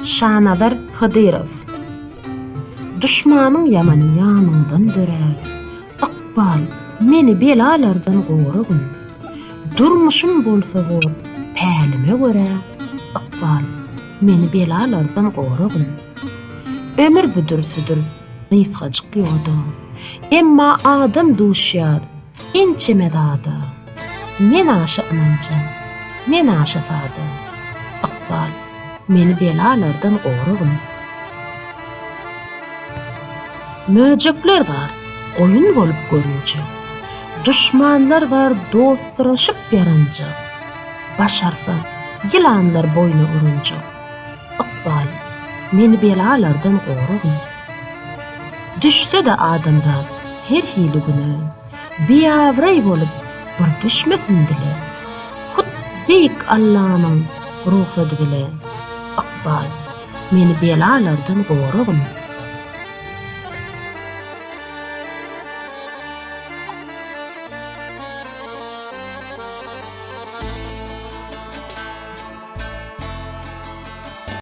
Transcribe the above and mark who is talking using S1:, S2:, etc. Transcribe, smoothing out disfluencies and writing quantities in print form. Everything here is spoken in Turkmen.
S1: Şanazar Hydyrow. Duşmanyň ýamany ýanyňdan dörär. Ykbal, meni belalardan goragyn. Durmuşym bolsa bor pälime görä, Ykbal, meni belalardan goragyn. Ömür büdür-südür, gysgajyk ýoda. Emma adam duşýar ençeme zada. Men aşa ynanjaň, men aşa sada. Ykbal, meni belalardan goragyn. Möjekler bar, goýun bolup görünjek. Duşmanlar bar dostsyraşyp ýaranjak. Başarsa, ýylanlar boýna urunjak. Ykbal, meni belalardan goragyn. Düşse-de adamzat her hili güne, Biabraý bolup bir düşmesin dile. Hut beýik Allanyň rugsady bile, Ykbal, meni belalardan goragyn.